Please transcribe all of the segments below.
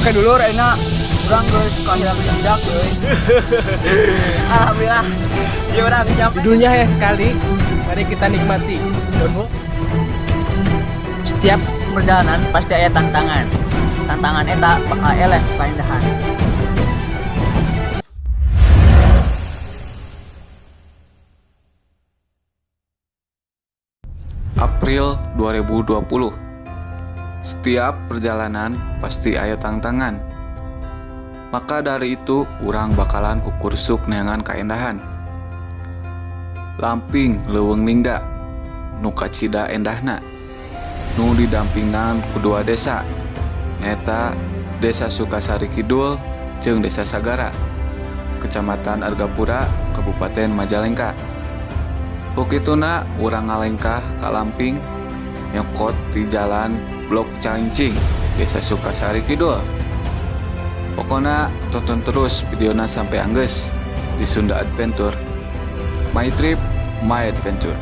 Oke dulur, enak. Urang geus kehilangan jejak euy. Alhamdulillah. Ya urang nyampe. Di dunia ya sekali, mari kita nikmati. Don't Setiap perjalanan pasti ada tantangan. Tantangan eta bakal eleh kaindahan. April 2020. Setiap perjalanan pasti aya tantangan. Maka dari itu, urang bakalan kukurusuk neangan kaendahan. Lamping Leuweung Lingga, nu kacida endahna, nu didampingan ku dua desa, nyaeta Desa Sukasari Kidul jeung Desa Sagara, Kecamatan Argapura, Kabupaten Majalengka. Ku kituna urang ngalengkah ka Lamping nyokot di jalan Blok Calincing, Desa Sukasari Kidul. Pokoknya tonton terus videona sampai anggeus di Sunda Adventure. My trip, my adventure.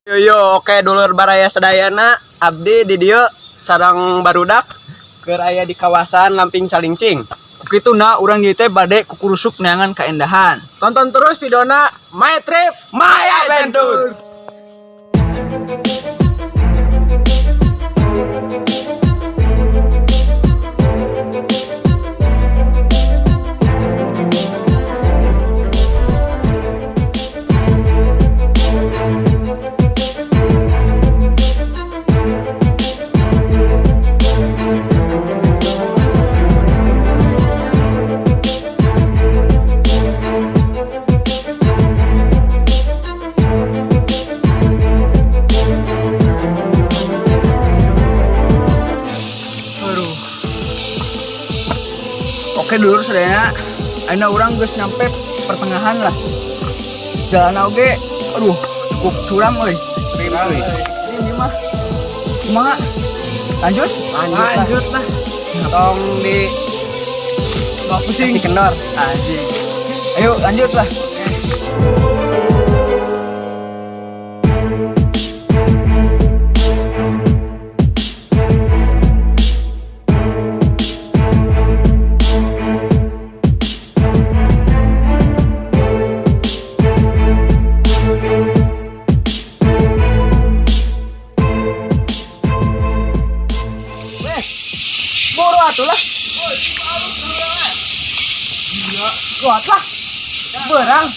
Yo yo, oke dulur baraya sadayana, abdi di dieu sareng barudak keur aya di kawasan Lamping Calincing. Kituna urang ieu teh bade kukurusuk neangan kaendahan. Tonton terus videona My Trip, My Adventure. Aduh. Oke dulur sadayana, ayeuna urang geus nyampe pertengahan lah. Jalan oge, aduh, cukup curam euy. Ini mah kumaha? Lanjut? Lanjut lah. Tong di Gak pusing. kasih kendor. Anjing. Ayo lanjut lah. Weh, buru atuh lah. Kuat lah. Berang.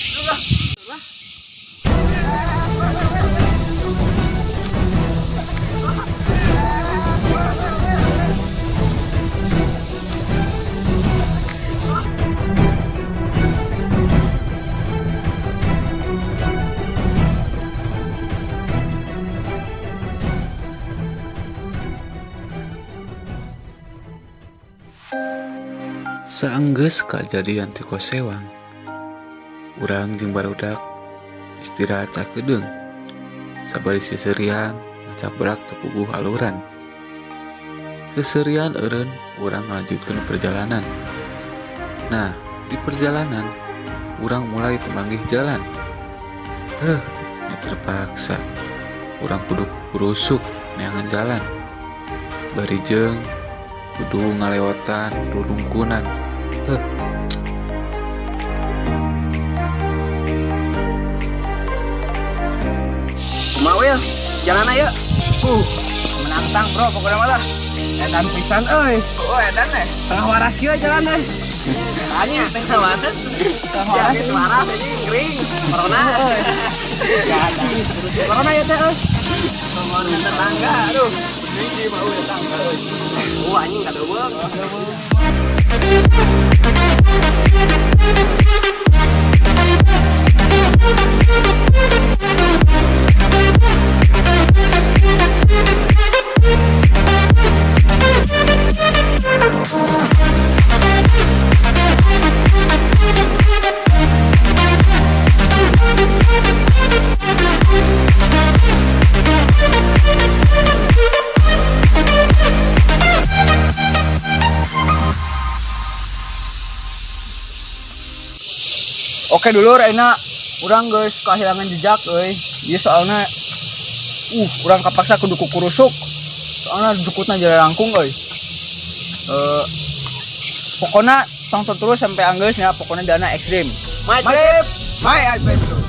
Saenggeus kajadian ti Kosewang, urang jeung barudak istirahat sakedeung. Sabari seuseurian ngacabrak teu puguh aluran. Seuseurian eureun urang ngalanjutkeun perjalanan. Nah, di perjalanan urang mulai temanggih jalan. Heuh, nya terpaksa urang kudu kurusuk neangan jalan. Bari jeung kudu ngalewatan rurungkunan. Heuh. Kumaha Wil? Jalan ayo. Menantang bro pokoknya mah lah. Edan pisan euy. Oh, edan deh. Tengah waras kieu jalan euy. Tanya, tengah waras. Jadi waras ini kering. Corona. Corona ya teh euy. Corona tetangga, aduh. Ini mau tetangga euy. Oh, anjing kadeuweung. Oke dulur, enak urang geus kehilangan jejak euy. Ieu soalna urang kapaksa kudu kukurusuk. Soalna jukutna jadi langkung euy. Pokoknya tonton terus sampai anggeus ya, pokoknya dana ekstrim. My trip, my adventure.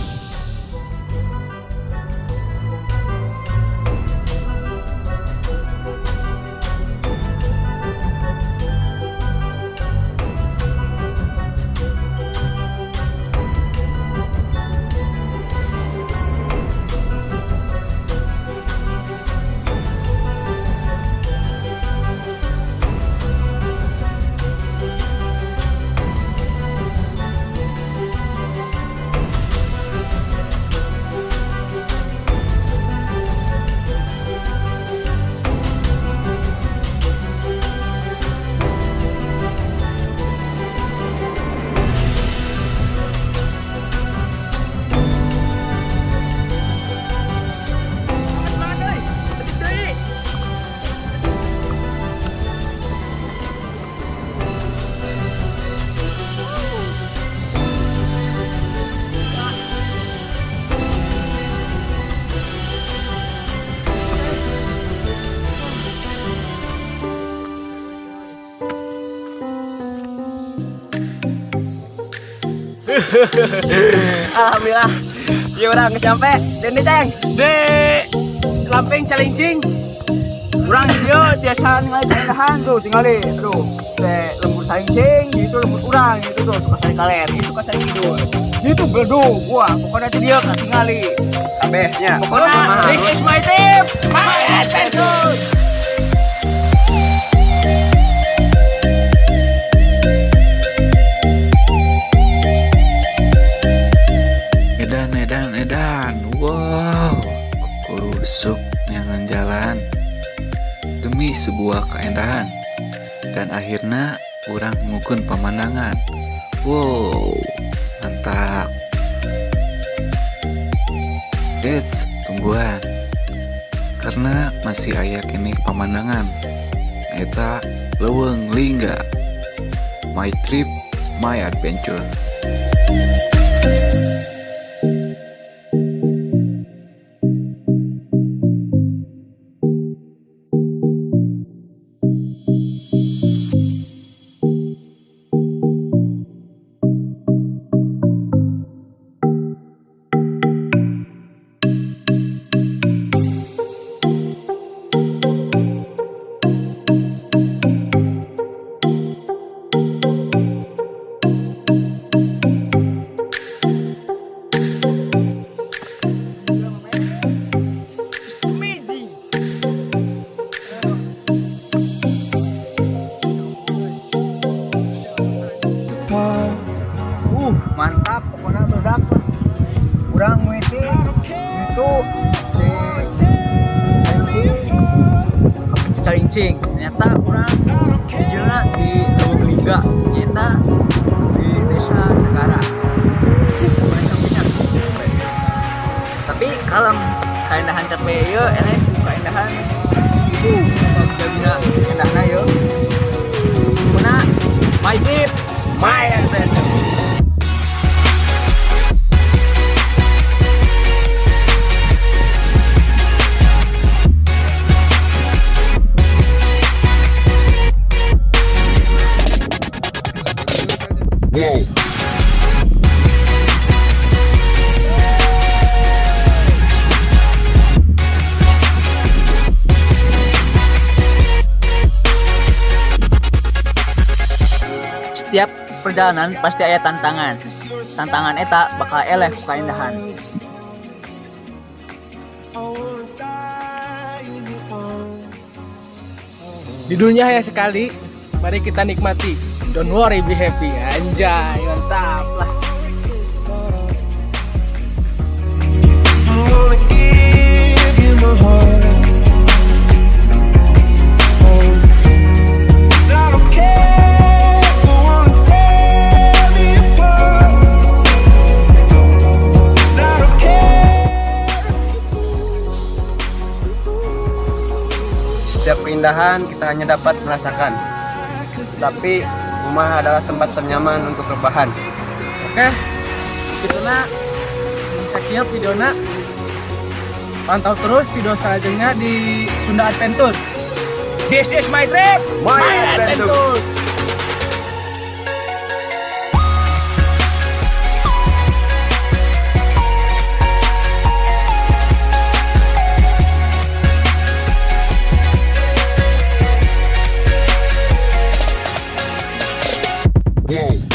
Semangat euy. Lebih deui. Alhamdulillah. Ya urang sampai Dendi Ceng. Di Lamping Calincing. Urang ieu tiasa ningali keindahan tuh tingali. Aduh, teh lembur Calincing, itu lembur urang itu tuh Sukasari Kaler, itu Sukasari Kidul. Itu beledug, wah pokoknya itu dia katingali. Kabehnya. Pokoknya this is my trip, my adventure. Edan edan edan. Wow, kukurusuk neangan jalan demi sebuah keindahan dan akhirnya urang ngukeun pemandangan. Wow, mantap. Eits, tungguan, karena masih aya keneh pemandangan eta Leuweung Lingga. My trip, my adventure. Amazing. Mantap pokoknya barudak lah. Urang mimiti itu di Calincing, Calincing. Ternyata urang hijilna di Leuweung Lingga, ternyata di Desa Sagara. Pokoknya tapi kalem, kaindahan capek ieu eleh kaindahan. Jabina endahna ieu. Pokoknya my trip, My adventure. Setiap perjalanan pasti ada tantangan. Tantangan eta bakal eleh ku kaindahan. Di dunia hanya sekali, mari kita nikmati. Don't worry, be happy. Anjay, mantap lah. I'm gonna give you my heart. Oh, I don't care if you wanna tear me apart. I don't care if you do. Setiap keindahan kita hanya dapat merasakan. Tapi rumah adalah tempat ternyaman untuk rebahan. Oke, Kituna sakieu videona. Pantau terus video selanjutnya di Sunda Adventure. This is my trip, My adventure. Whoa.